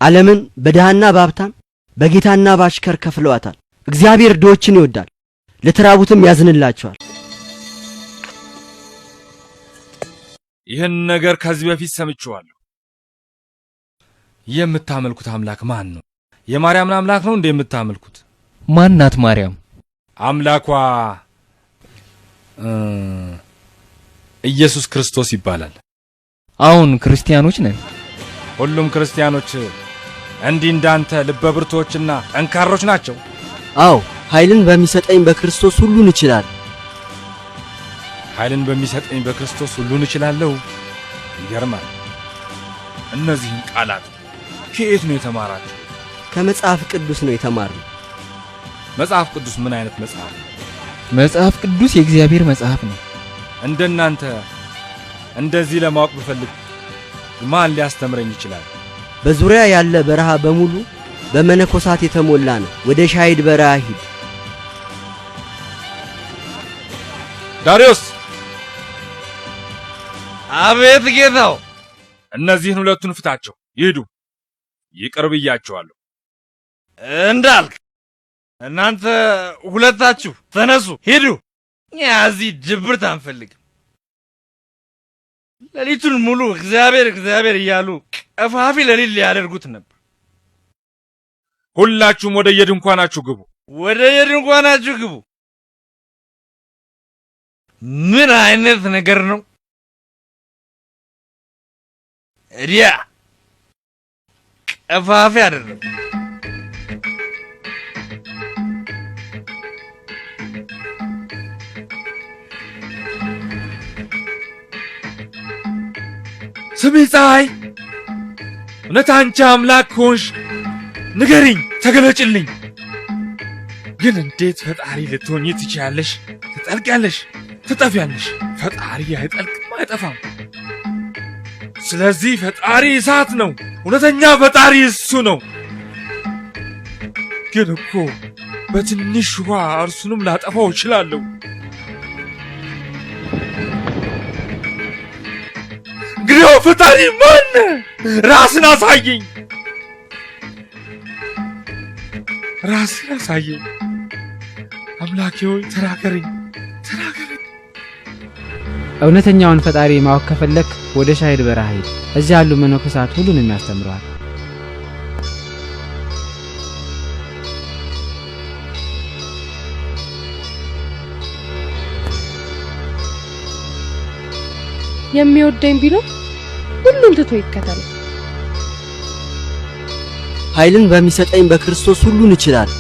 ዓለምን በድሃና በሀብታም በጌታና በአሽከር ከፍለዋታል። እግዚአብሔር ድሆችን ይወዳል፣ ለተራቡትም ያዝንላቸዋል። ይህን ነገር ከዚህ በፊት ሰምቼዋለሁ። የምታመልኩት አምላክ ማን ነው? የማርያምን አምላክ ነው እንዴ የምታመልኩት? ማን ናት ማርያም? አምላኳ ኢየሱስ ክርስቶስ ይባላል። አሁን ክርስቲያኖች ነን። ሁሉም ክርስቲያኖች እንዲህ እንዳንተ ልበ ብርቱዎችና ጠንካሮች ናቸው። አዎ፣ ኃይልን በሚሰጠኝ በክርስቶስ ሁሉን እችላለሁ። ኃይልን በሚሰጠኝ በክርስቶስ ሁሉን እችላለሁ። ይገርማል። እነዚህን ቃላት ከየት ነው የተማራችሁ? ከመጽሐፍ ቅዱስ ነው የተማርነው። መጽሐፍ ቅዱስ ምን አይነት መጽሐፍ ነው? መጽሐፍ ቅዱስ የእግዚአብሔር መጽሐፍ ነው። እንደናንተ እንደዚህ ለማወቅ ብፈልግ ማን ሊያስተምረኝ ይችላል? በዙሪያ ያለ በረሃ በሙሉ በመነኮሳት የተሞላ ነው። ወደ ሻሂድ በረሃ ሂድ። ዳርዮስ! አቤት ጌታው። እነዚህን ሁለቱን ፍታቸው፣ ይሂዱ። ይቅር ብያቸዋለሁ። እንዳልክ እናንተ ሁለታችሁ ተነሱ፣ ሂዱ። እኛ እዚህ ድብርት አንፈልግም። ሌሊቱን ሙሉ እግዚአብሔር እግዚአብሔር እያሉ ቀፋፊ ሌሊት ሊያደርጉት ነበር። ሁላችሁም ወደ የድንኳናችሁ ግቡ። ወደ የድንኳናችሁ ግቡ። ምን አይነት ነገር ነው? እዲያ ቀፋፊ አይደለም። ስሚ ፀሐይ፣ እውነት አንቺ አምላክ ሆንሽ ንገሪኝ፣ ተገለጭልኝ። ግን እንዴት ፈጣሪ ልትሆኚ ትችያለሽ? ትጠልቂያለሽ፣ ትጠፊያለሽ። ፈጣሪ አይጠልቅም፣ አይጠፋም። ስለዚህ ፈጣሪ እሳት ነው። እውነተኛ ፈጣሪ እሱ ነው። ግን እኮ በትንሽ ውሃ እርሱንም ላጠፋው እችላለሁ። እንግዲያው ፈጣሪ ማን? ራስን አሳየኝ፣ ራስን አሳየኝ። አምላኬ ሆይ ተናገረኝ፣ ተናገረኝ። እውነተኛውን ፈጣሪ ማወቅ ከፈለክ ወደ ሻሂድ በረሃ ሂድ። እዚያ ያሉ መነኮሳት ሁሉንም ያስተምረዋል። የሚወደኝ ቢኖር ሁሉን ትቶ ይከተል። ኃይልን በሚሰጠኝ በክርስቶስ ሁሉን እችላለሁ።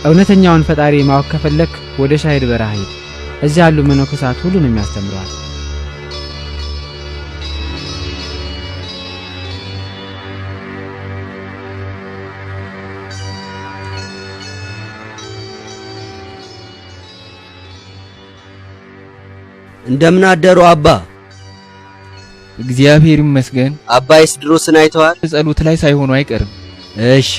እውነተኛውን ፈጣሪ ማወቅ ከፈለክ ወደ ሻሂድ በረሃ ሂድ። እዚያ ያሉ መነኮሳት ሁሉንም ያስተምረዋል። እንደምን አደሩ አባ? እግዚአብሔር ይመስገን። አባ ይስድሮስን አይተዋል? ጸሎት ላይ ሳይሆኑ አይቀርም። እሺ።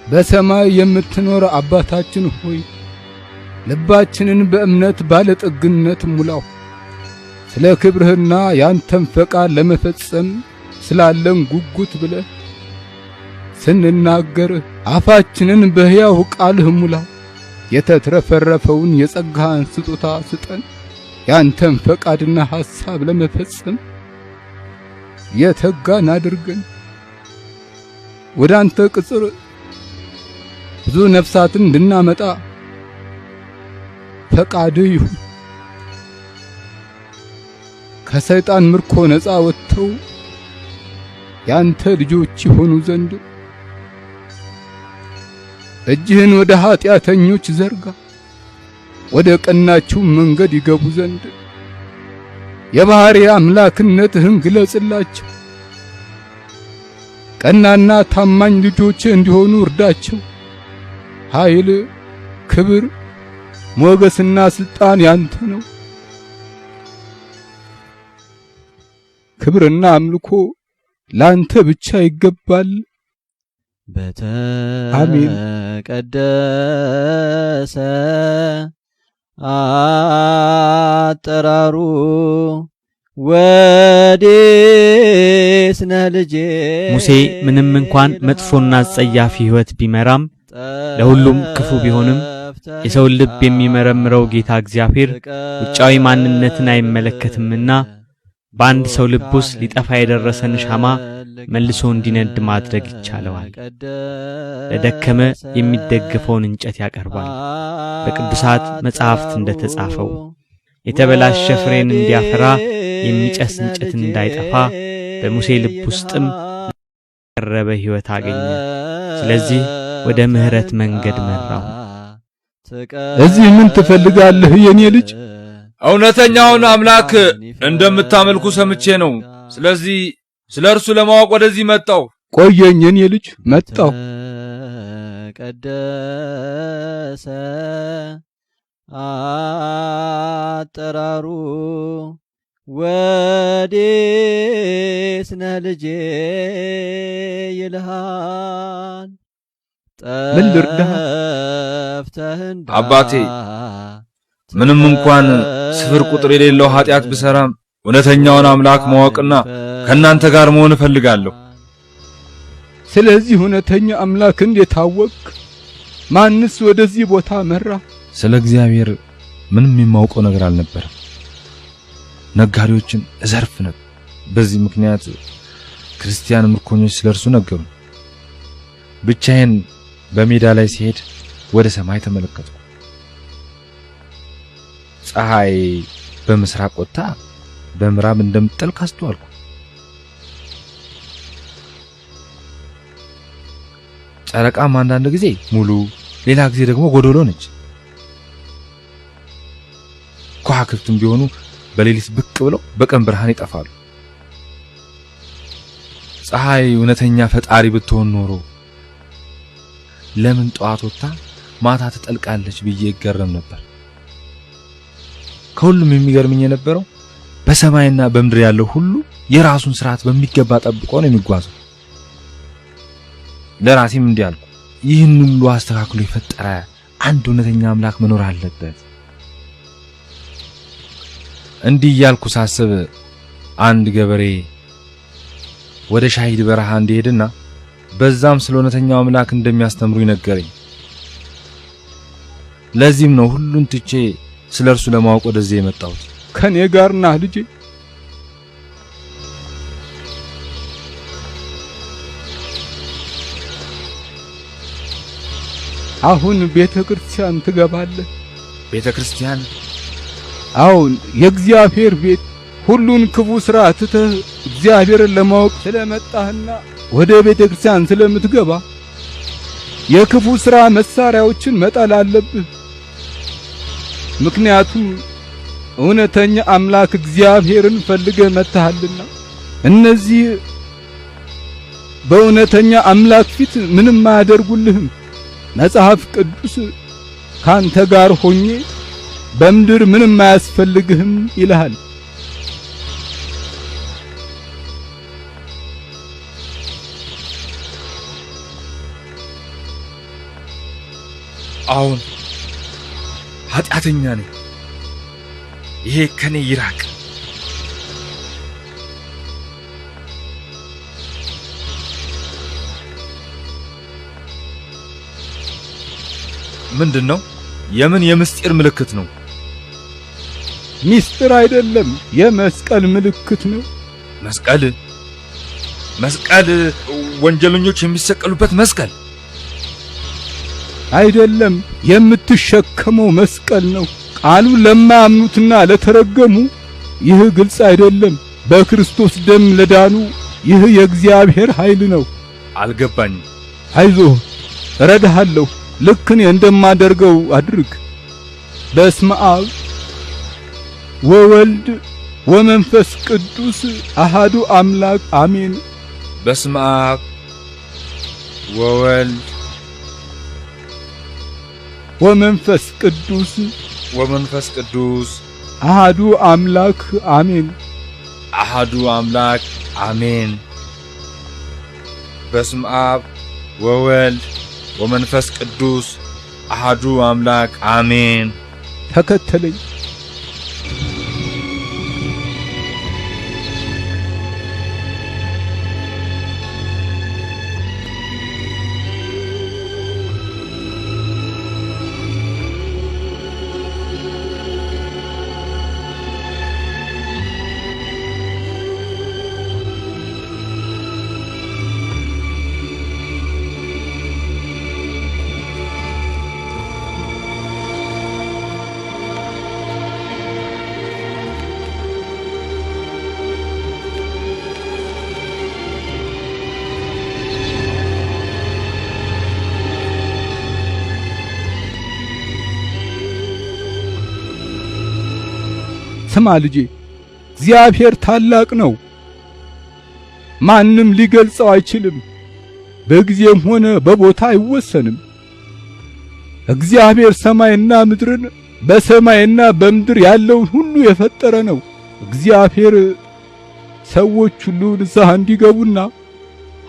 በሰማይ የምትኖር አባታችን ሆይ ልባችንን በእምነት ባለጠግነት ሙላው። ስለ ክብርህና ያንተን ፈቃድ ለመፈጸም ስላለን ጉጉት ብለህ ስንናገር አፋችንን በሕያው ቃልህ ሙላው። የተትረፈረፈውን የጸጋህን ስጦታ ስጠን። ያንተን ፈቃድና ሐሳብ ለመፈጸም የተጋን አድርገን። ወደ አንተ ቅጽር ብዙ ነፍሳትን እንድናመጣ ፈቃድህ ይሁን። ከሰይጣን ምርኮ ነፃ ወጥተው ያንተ ልጆች ይሆኑ ዘንድ እጅህን ወደ ኃጢአተኞች ዘርጋ፣ ወደ ቀናችው መንገድ ይገቡ ዘንድ የባሕርይ አምላክነትህን ግለጽላቸው። ቀናና ታማኝ ልጆች እንዲሆኑ እርዳቸው። ኃይል፣ ክብር፣ ሞገስና ስልጣን ያንተ ነው። ክብርና አምልኮ ላንተ ብቻ ይገባል። አሜን። በተቀደሰ አጠራሩ ወዴት ነህ ልጄ? ሙሴ ምንም እንኳን መጥፎና አስጸያፊ ሕይወት ቢመራም ለሁሉም ክፉ ቢሆንም የሰውን ልብ የሚመረምረው ጌታ እግዚአብሔር ውጫዊ ማንነትን አይመለከትምና በአንድ ሰው ልብ ውስጥ ሊጠፋ የደረሰን ሻማ መልሶ እንዲነድ ማድረግ ይቻለዋል። ለደከመ የሚደገፈውን እንጨት ያቀርባል። በቅዱሳት መጻሕፍት እንደተጻፈው የተበላሸ ፍሬን እንዲያፈራ የሚጨስ እንጨት እንዳይጠፋ በሙሴ ልብ ውስጥም የቀረበ ሕይወት አገኘ። ስለዚህ ወደ ምሕረት መንገድ መራው። እዚህ ምን ትፈልጋለህ የኔ ልጅ? እውነተኛውን አምላክ እንደምታመልኩ ሰምቼ ነው። ስለዚህ ስለ እርሱ ለማወቅ ወደዚህ መጣሁ። ቆየኝ የኔ ልጅ፣ መጣሁ። ተቀደሰ አጠራሩ ወዴት ነህ ልጄ ይልሃል። ምን ልርዳህ? ጠፍተህ አባቴ፣ ምንም እንኳን ስፍር ቁጥር የሌለው ኃጢአት ብሰራም እውነተኛውን አምላክ ማወቅና ከእናንተ ጋር መሆን እፈልጋለሁ። ስለዚህ እውነተኛ አምላክ እንዴት አወቅክ? ማንስ ወደዚህ ቦታ መራ? ስለ እግዚአብሔር ምንም የማውቀው ነገር አልነበረም። ነጋዴዎችን እዘርፍ ነበር። በዚህ ምክንያት ክርስቲያን ምርኮኞች ስለ እርሱ ነገሩኝ። ብቻዬን በሜዳ ላይ ሲሄድ ወደ ሰማይ ተመለከትኩ። ፀሐይ በምስራቅ ወጥታ በምዕራብ እንደምትጠልቅ አስተዋልኩ። ጨረቃም አንዳንድ ጊዜ ሙሉ፣ ሌላ ጊዜ ደግሞ ጎዶሎ ነች። ከዋክብትም ቢሆኑ በሌሊት ብቅ ብለው በቀን ብርሃን ይጠፋሉ። ፀሐይ እውነተኛ ፈጣሪ ብትሆን ኖሮ ለምን ጠዋት ወጥታ ማታ ትጠልቃለች ብዬ እገረም ነበር። ከሁሉም የሚገርምኝ የነበረው በሰማይና በምድር ያለው ሁሉ የራሱን ስርዓት በሚገባ ጠብቆ ነው የሚጓዘው። ለራሴም እንዲህ አልኩ፣ ይህን ሁሉ አስተካክሎ የፈጠረ አንድ እውነተኛ አምላክ መኖር አለበት። እንዲህ እያልኩ ሳስብ አንድ ገበሬ ወደ ሻሂድ በረሃ እንዲሄድና በዛም ስለ እውነተኛው አምላክ እንደሚያስተምሩ ይነገረኝ። ለዚህም ነው ሁሉን ትቼ ስለ እርሱ ለማወቅ ወደዚህ የመጣሁት። ከኔ ጋር ና ልጄ። አሁን ቤተ ክርስቲያን ትገባለህ። ቤተ ክርስቲያን? አዎን፣ የእግዚአብሔር ቤት። ሁሉን ክፉ ሥራ ትተህ እግዚአብሔርን ለማወቅ ስለመጣህና ወደ ቤተ ክርስቲያን ስለምትገባ የክፉ ሥራ መሳሪያዎችን መጣል አለብህ። ምክንያቱም እውነተኛ አምላክ እግዚአብሔርን ፈልገህ መጥተሃልና። እነዚህ በእውነተኛ አምላክ ፊት ምንም አያደርጉልህም። መጽሐፍ ቅዱስ ካንተ ጋር ሆኜ በምድር ምንም አያስፈልግህም ይልሃል። አሁን ኃጢአተኛ ነኝ። ይሄ ከኔ ይራቅ። ምንድን ነው? የምን የምስጢር ምልክት ነው? ሚስጥር አይደለም፣ የመስቀል ምልክት ነው። መስቀል? መስቀል ወንጀለኞች የሚሰቀሉበት መስቀል አይደለም፣ የምትሸከመው መስቀል ነው። ቃሉን ለማያምኑትና ለተረገሙ ይህ ግልጽ አይደለም። በክርስቶስ ደም ለዳኑ ይህ የእግዚአብሔር ኃይል ነው። አልገባኝም። አይዞህ፣ እረዳሃለሁ። ልክ እኔ እንደማደርገው አድርግ። በስመ አብ ወወልድ ወመንፈስ ቅዱስ አሃዱ አምላክ አሜን። በስመ አብ ወወልድ ወመንፈስ ቅዱስ ወመንፈስ ቅዱስ አሃዱ አምላክ አሜን። አሃዱ አምላክ አሜን። በስመ አብ ወወልድ ወመንፈስ ቅዱስ አሃዱ አምላክ አሜን። ተከተለኝ። ስማ ልጄ፣ እግዚአብሔር ታላቅ ነው፣ ማንም ሊገልጸው አይችልም። በጊዜም ሆነ በቦታ አይወሰንም። እግዚአብሔር ሰማይና ምድርን በሰማይና በምድር ያለውን ሁሉ የፈጠረ ነው። እግዚአብሔር ሰዎች ሁሉ ንስሐ እንዲገቡና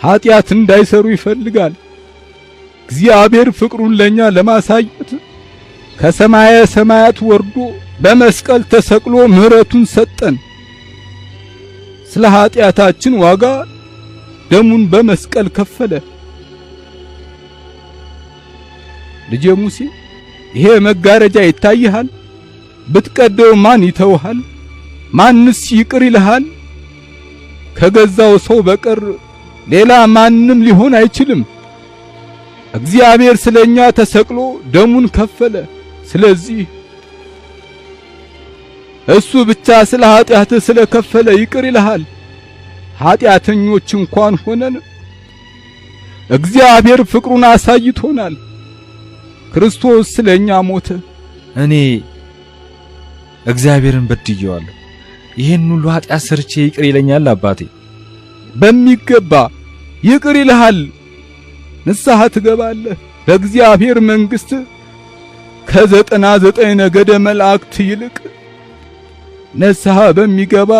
ኃጢአት እንዳይሰሩ ይፈልጋል። እግዚአብሔር ፍቅሩን ለኛ ለማሳየት ከሰማየ ሰማያት ወርዶ በመስቀል ተሰቅሎ ምሕረቱን ሰጠን። ስለ ኃጢአታችን ዋጋ ደሙን በመስቀል ከፈለ። ልጄ ሙሴ፣ ይሄ መጋረጃ ይታይሃል? ብትቀደው ማን ይተውሃል? ማንስ ይቅር ይልሃል? ከገዛው ሰው በቀር ሌላ ማንም ሊሆን አይችልም። እግዚአብሔር ስለኛ ተሰቅሎ ደሙን ከፈለ። ስለዚህ እሱ ብቻ ስለ ኃጢአትህ ስለከፈለ ይቅር ይልሃል። ኃጢአተኞች እንኳን ሆነን እግዚአብሔር ፍቅሩን አሳይቶናል። ክርስቶስ ስለኛ ሞተ። እኔ እግዚአብሔርን በድየዋለሁ። ይህን ሁሉ ኃጢአት ሰርቼ ይቅር ይለኛል አባቴ? በሚገባ ይቅር ይልሃል። ንስሐ ትገባለህ። በእግዚአብሔር መንግሥት ከ99 ነገደ መላእክት ይልቅ ንስሐ በሚገባ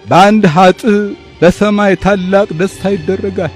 በአንድ ኃጥእ በሰማይ ታላቅ ደስታ ይደረጋል።